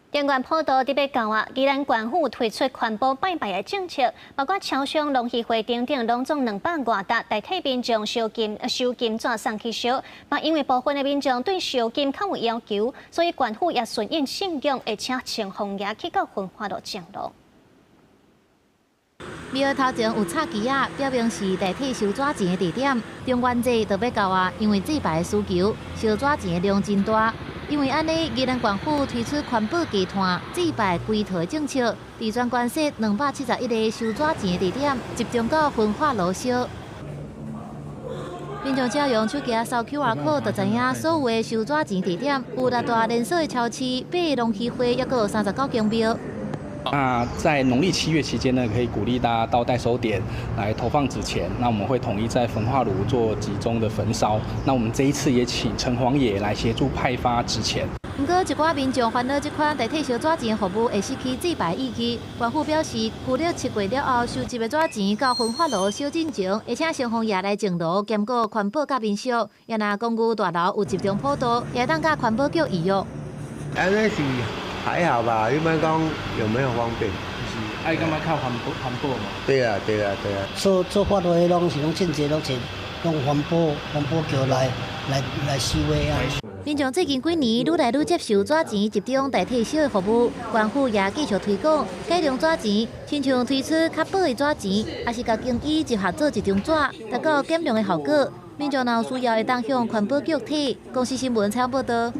中元普渡欲到啊，宜蘭縣府推出環保拜拜的政策，包括超商、農協會等等，攏總200外沓代替民眾燒金收金紙送去燒。嘛，因為部分的民眾對燒金較有要求，所以縣府也順應信仰，會請城隍爺去到焚化爐證路。廟頭前有插旗仔，表明是代替收紙錢的地點。中元節就欲到啊，因為祭拜的需求，燒紙錢的量真大。因為按呢，宜蘭縣府推出環保低碳、祭拜歸套的政策，佇全縣設271個收紙錢的地點，集中到焚化爐燒。民眾只要用手機掃 QR code，就知影所有的收紙錢地點。有六大連鎖的超市、八个農協會，抑閣有39間廟。那在農曆七月期間呢，可以鼓勵大家到代收點來投放紙錢。那我們會統一在焚化爐做集中的焚燒。那我們這一次也請城隍爺來協助派發紙錢。毋過，一寡民眾煩惱這款代替燒紙錢服務會失去祭拜意義。縣府表示，舊曆七月了後收集的紙錢到焚化爐燒進前，會請城隍爺來證爐，兼顧環保佮民俗。也若公寓大樓有集中普渡，也會當佮環保局預約。按呢是還好吧，一般講有沒有方便？就是愛感覺較環保嘛。對啊，對啊，對啊。做做法會攏是攏真濟攏是用環保局來收的啊。民眾最近幾年愈來愈接受紙錢集中代替燒的服務，縣府也繼續推廣改良紙錢，親像推出較薄的紙錢，抑是共更衣集合做一張紙，達到減量的效果。民眾若有需要，會當向環保局提。公視新聞採訪報導。